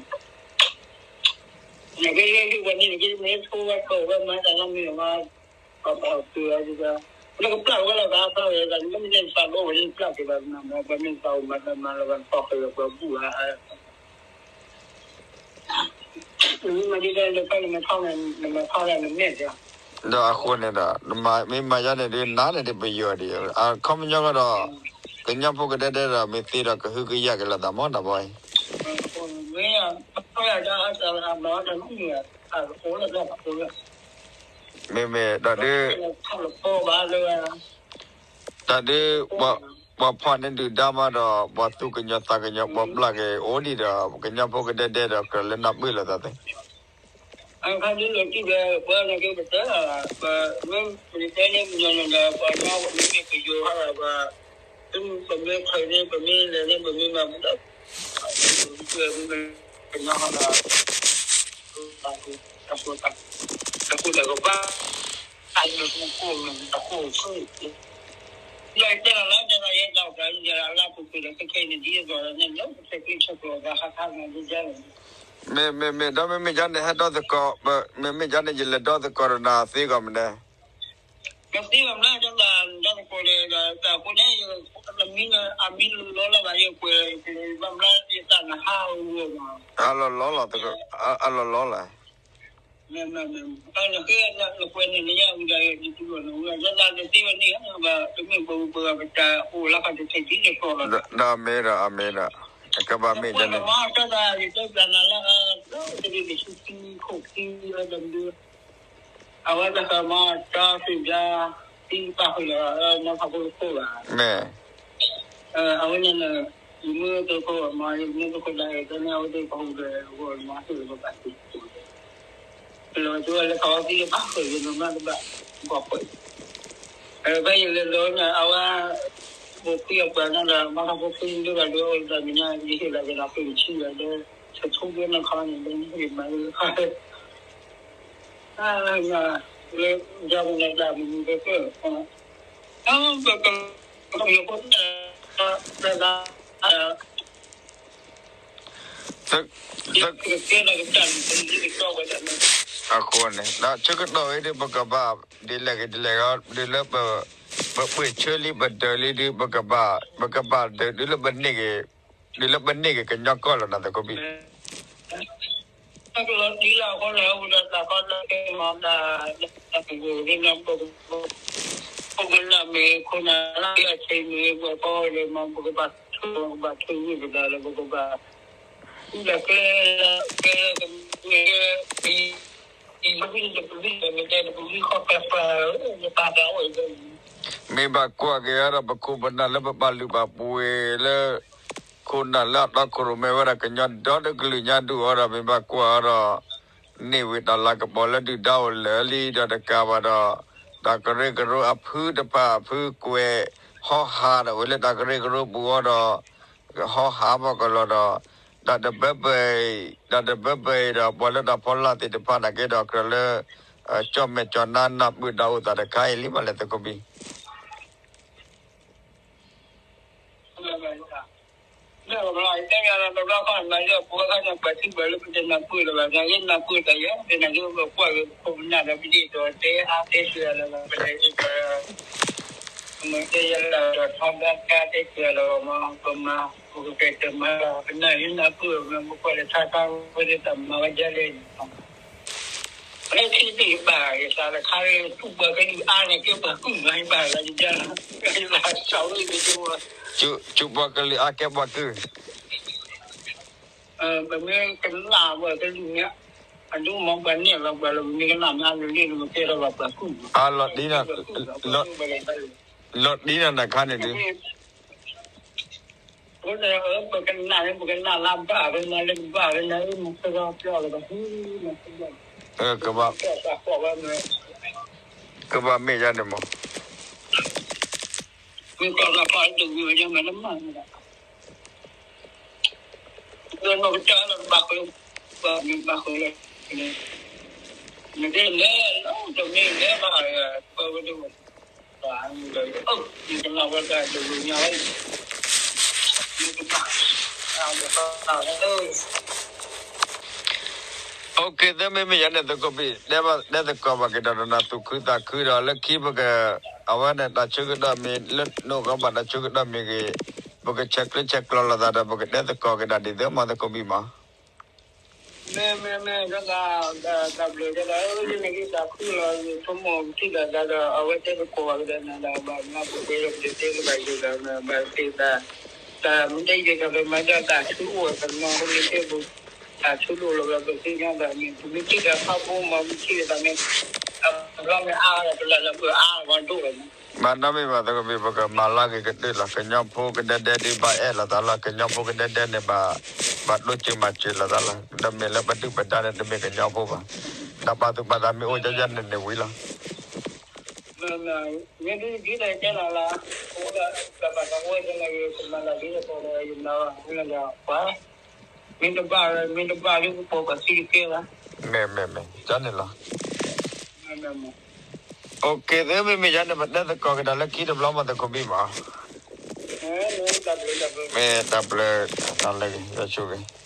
နကဲယဲဟံၣ်ဝဲန့ၣ် နကဲမ့ၢ်ထိဝဲထီၣ်ဝဲမၤတၢ်လီၤမ့ၢ်မၤ ပှၤပာ်အီၤသုဝဲဒၣ် နကပျၢ်ဝဲလီၤဘၣ်ဖါဝဲဒၣ် နမ့ၢ်န့ၢ်သးလိဝဲန့ၣ်ပျၢ်က့ၤဘၣ်နမၤ ပှၤမ့ၢ်သးအိၣ်မၤတၢ်မၤလီၤဘၣ် ပှၤဃဲၤဝဲပှၤဘူၣ်ဧါ နမၤဒ်လဲၣ် နဖါနမၤထီၣ်န့ၣ် နမၤထီၣ်န့ၣ် နမဲာ်တဲ ဒီးအဃိန့ၣ်ဒီး မ့ၢ်မၤယါန့ၣ်ဒုး နၤန့ၣ်ဒုးပယီၤဒံး အခီပညီဒီး ကညီဖိကဒဲဒဲဒီး မ့ၢ်သ့ဒီးကဟုကယာ်က့ၤလိာ်သးမ့ၢ်တၢ်ဘီအံၤ မ့ၢ် မ့မ့ၢ်ဒီးဒုး တၢ်ဒုး ပှၤဖီၣ်န့ၢ်ဒုၣ်ဒါမးဒီး ပှၤသူၣ်ကညီၤသးကညီၤ ပှၤပျၢ်က့ၤအိၣ်ဒံးဒီး ကညီဖိကဒဲဒဲဒီး ကြၢးလၢနၢ်ပၢၢ်လိာ်သးသ့ အခါဒုးလီၤတံၢ်ဒီး ပှၤနာ်က့ပတဲ ပမ့ၢ်ပတဲန့ၣ် ပညီနုၢ်ဒီး ပှၤကညီပမ့ၢ်ပယိၤဟီဒီး ပှၤ ပမ့ၢ်ခီန့ၣ် ပမ့ၢ်လဲၤန့ၣ် ပမ့ၢ်မၤဘူးဒီး ပမ့ၢ်ကညီဟီဒီး တၢ်ဃိတၢ်ကဘၣ် တၢ်ခိၣ်တၢ်ခိၣ် ယတဲလီၤလၢတၢ်ယဲတၢ်အိၣ်ဖျါ ယလၢပူၤကွံာ်ဒီးခဲခဲအံၤန့ၣ် ဒ်သိးဒီးန့ၣ်လၢပဆဲးကျိးဆဲးကျိးအသးဟးခါမး ဒ်ယဲန့ၣ် မ့မ့မ့ၢ် ဒီးမ့မ့ၢ်ယါန့ၣ် ဟဲဒီသကိး မ့မ့ၢ်ယါန့ၣ် ယလဲၤဒီသကိးဒီးနၤသ့ဂီၢ်မနုၤ နသ့ဂီၢ်မနုၤ ယသးဒီသကိးဒီး တၢ်အဃိန့ၣ် အမံၤလီၤလီၤဘၣ် ယကွဲး ဘၣ်မနုၤ ယသးနဟးဝဲမး အလီၤလီၤလီၤ အလီၤလီၤလီၤ နဃ့နကွဲးန့ၣ် နယါဝံၤဒီး ယတူၢ်လီၤနဝံၤ ယသးနသ့ဝဲန့ၣ် ဘၣ်တမ့ၢ်ပဂုၤပဂၤပတၢ်အိၣ်လၢခီတထံးဒ်န့ၣ်ကီးလီၤ ဒီးမ့ၢ်ဒီး အမ့ၢ်ဒီး ကဘၣ်မ့ၢ်ဒ်န့ၣ် မၤတၢ်သး ယတဲပျးနၤလၢ တရံးတဆူခံခိၣ်ခံလၢတမဒု အဝဲတဃၢၤမၤတၢ်သ့ၣ်ဘျါ သံပာ်ဃုာ်လီၤ မၤခီဖိတခိၣ်ဘၣ် မ့ၢ် အဝဲန့ၣ် ယမ့ၢ်တခိၣ်မၤ ယမ့ၢ်တခိၣ်ဒၣ်အံၤ တၢ်န့ၣ်အဝဲသ့ၣ်ပာ်ဃုာ်ဒီး အဂီၢ်မၤသ့ၣ်လၢပဘၣ်သ့ၣ် လီၤကၠိလၢခီသံပာ်ဃုာ်ယမၤတဘၣ် ဘၣ်ဃုာ် ဖဲယလဲၤလီၤန့ၣ် အဝဲ ဖိခွံအပှၤန့ၣ်ဒီး မၤခီဖိခွံဒိၣ်ဘၣ်ဒိၣ်အိၣ်တၢ်မံၤညါ ယဟ့ၣ်လီၤက့ၤဒီး ဃုာ်တဆံဘၣ်ဒီး ဆၢထူဘၣ်နီၢ်ခီန့ၣ် ဒီးယမၤလၢခါ လၢယၤပူၤန့ၣ်တၢ်မနုၤကဲကဲ ပက အဃိန့ၣ် ဒီးဆၢကတီၢ်ဝဲဒၣ် ပကဘၣ်ဒ်လဲၣ်ဂ့ၤဒ်လဲၣ်ဂ့ၤ ဒ်လၢ ပပှ့ၤဆၢလံ ပဒၢးလံဒုး ပကဘၣ် ပကဘၣ်ဒၢးဒ်လၢပန့ၢ်က့ၤ ဒ်လၢပန့ၢ်က့ၤကညီကီၢ်လီၤနၤသကိးဘံၣ် တၢ်ကလီၤတံၢ်လၢအဃိန့ၣ် ဝံၤဒီးတၢ်ကီတၢ်ခဲမၤတၢ် တၢ်ကဂိၢ်န့ၣ် ပက ပကနၢ်မ့ၢ်ခိၣ်နၢ်လၢအဆ့မ့ၢ်ပှၤဖီဝဲဒီးမၤ ပကဘၣ်ထိ ပကဘၣ်ထိဝံၤကဒါလၢပကဘၣ် ဝံၤဒီးကျဲ ကျဲ ကမ့ၢ် အံၤ အံၤ တပဂံၢ် တပဂံၢ် တပဂံၢ် ခီၣ်ဖျၢၣ် ယပာ်သးအိၣ် မ့ၢ်ဘၣ်ကွၢ်က့ၤအီၤဒီး ပခိၣ်ပနၢ်လၢပပာ်လုၢ်ပာ်ပှ့ၤလၢ ခိၣ်နၢ်လၢအတီခိၣ်ရိၣ်မဲဝဲဒၣ် ကညီဒီတကလုာ်ညါဒုးအီၤဒီး မ့ၢ်ဘၣ်ကွၢ်အီၤဒီး န့ၢ်ဝံၤတၢ်လၤကပီၤလၢဒုၣ်ဒါအိၣ်လၢာ်လံဒီးတကးဘၣ်ဒီး တၢ်ကရၢကရိအဖုတဖၣ်အဖုကွဲး ဟီဟးဒီးဝဲလၢတၢ်ကရၢကရိပူၤအီၤဒီး ဟီဟးဘၣ်ကလီၤဒီး တၢ်တဘၢဘၢအံၤ တၢ်တဘၢဘၢအံၤဒီး ပှၤလၢတၢ်ဖီလာ်သ့ၣ်တဖၣ်နာ်က့ဒီး ကြၢးလၢ ကၠီၣ်မဲာ်ကၠီၣ်နါ နၢ်ပၢၢ်တၢ်အိၣ်သးတခါအံၤလံမးလဲၣ်သကိးဘံၣ် မ့ၢ်ဘၣ် တဲယၤဒီး တဘျီခီၣ်နၤယဲၢ်ပဝဲခါန့ၣ် ပှၤထံပှၤလၢပတနၢ်ပၢၢ်လၢၤဘၣ် နၤယဲၢ်နၢ်ပၢၢ်တၢ်ယဲၢ် ပနၢ်ယဲၢ်ပကွၢ်က့ၤပခိၣ်ပနၢ်ဒီး ပဒ်သိးတဲအါတဲစှၤလၢၤဘၣ် ပတဲအံၤဒီး မ့ၢ်တဲယဲၢ်လၢဒီးထီဒါကါတဲစှၤလၢၤဘၣ်မး ပမၤ ပကတဲတမၤလၢၤ ပနၢ်ယဲၢ်နၢ်ပၢၢ်မ့ၢ် ပကွၢ်လၢထါခါဝဲဒၣ်တၢ်မၤဝဲဒ်လဲၣ်န့ၣ် လၢခံသ့ၣ်ယပာ်ယသးလၢခါရံၣ် ထူၣ်ပှၤကလုာ်အါန့ၣ်ကဲပှၤကုၢ်မး ယပာ်ယသးလၢယတၢ်လၢယသးစးဝဲက့ၤကဲပှၤ ထူၣ်ပှၤကလုာ်အါကဲပှၤကုၢ် ပမ့ၢ်ကနၣ်ပှၤကလုာ်မ့ၢ် အဒိမ့ၢ်ပှၤနဲၣ်လီၤပှၤလၢပမ့ၢ်ကနၣ်မ့ၢ်အါလၢလ့ၣ်န့ၣ် ပကဲထီၣ်ဘၣ်ပှၤကုၢ်မး လီၤတံၢ်နီၢ်နခါန့ၣ်ဒုး ပကနၣ်လၢပကနၣ်လၢဘၣ်ဝဲမၤလၢကဘၣ်ဝဲန့ၣ် မၤစၢၤပျီလၢပှၤ ကဘၣ်, ကဘၣ်မ့ၢ်ယါန့ၣ်မး, မ့ၢ်ကီၢ်လၢပှၤတဝံၤဝဲဒၣ်မၤလၢမၤန့ၣ်ဒီး ဒီးနီၢ်ကစၢ်လၢဘၣ်ဃုာ်, ဘၣ်မ့ၢ်ဘၣ်ဃုာ်လၢ, နကလဲၤလီၤ တမ့ၢ်လဲၤဘၣ်, ပဝဲဒၣ်, နကနၣ်ဝဲဒၣ်တဝံၤညါလီၤ, နကဘၣ်, အ OK သၢမ့ၢ်မ့ၢ်ယါန့ၣ် သုးခိၣ်ဘံၣ် တဲသကိးဘၣ်က့ၤဒီးနၤသူၣ်ခုသးခုဒီး လၢခံပက, အဝဲန့ၣ်တၢ်ဆၢကတီၢ်မ့ၢ်လၢနအိၣ်ဃီဘၣ်တၢ်ဆၢကတီၢ်မ့ၢ်ဂ့ၤ, ပကဆဲးကျၢဆဲးကျိးလိာ်သးဒီး ပကတဲသကိးက့ၤဒၣ်ဒ်သိးမး သုးခိၣ်ဘံၣ်မး. မ့မ့မ့ၢ် တၢ်ဘျုးတၢ်ဘျုး ယန့ၣ်က့ၤသးခုလီၤ ယဆိကမိၣ်ပထံၣ်ဘၣ်သးဒီး အဝဲတဲသကိးဘၣ်က့ၤဒီးနၤဒီး ဘၣ်မၤပှဲၤပှဲၤဒီး ပတတဲကဘၣ်ယိၤဒီး ဘၣ်သ့ၣ်သး, တၢ်မ့ၢ်တဲယဲၢ်တၢ်ဘၣ်မၤဒီးတၢ်ဆူအိၣ်သနီၤ ပမ့ၢ်တဲပူၤ, တၢ်ဆူလိၣ်လီၤ ပသ့ၣ်ညါဘၣ်မ့ၢ် ပမ့ၢ်ထံၣ်တၢ်ဖးဘိမး မ့ၢ်ထံၣ်တၢ်မ့ၢ်, တဘျီမ့ၢ်အါဒီး ပလၢ်လၢပအါလီၤ ပှၤဒိၣ်လီၤမး. ဘၣ်နီတမံၤဘၣ် သုးခိၣ်ဘံၣ် ပကမၤလၢက့ၤကတၢၢ်လီၤ ကညီဖိကဒဲဒဲဒ်ဘၣ်အဲၣ်လိာ်သးလီၤ ကညီဖိကဒဲဒဲန့ၣ်ဘၣ်, ဘၣ်ဒိၣ်စၢၤမၤစၢၤလိာ်သးလီၤ ဒီးမ့ၢ်လၢပဒုၣ်ပဒါန့ၣ် တမ့ၢ်ကညီဖိဘၣ်, တၢ်ပာ်သူၣ်ပာ်သးမ့ၢ်အိၣ်ယါယါန့ၣ်န့ၣ်ဝံၤလီၤ. မ့ၢ်ဒ်လဲၣ်တဲလီၤလီၤ, အိၣ်ဒီးတၢ်ဘၣ်သးဝဲဒၣ်န့ၣ် ယကမၤတၢ်ဒ်သိးဒီး ယမၤဘၣ်ဒီးပှၤ, မ့ၢ်တဘၣ်ဝဲ မ့ၢ်တဘၣ်ဒ်ပှၤပှၤသံတကဲဘၣ်. မ့ၢ်မ့ၢ်မ့ၢ် ကန့ၣ်လီၤ. မ့ၢ်မ့ၢ်မ့ၢ် OK သုးမ့မ့ၢ်ယါန့ၣ် ပတဲသကိးက့ၤဒီးလၢခံတဘျီမး သုးခိၣ်ဘံၣ်မး. မ့ၢ်တၢ်ဘျုး တၢ်လၢဂ့ၤ ယဆိၣ်ဂ့ၤ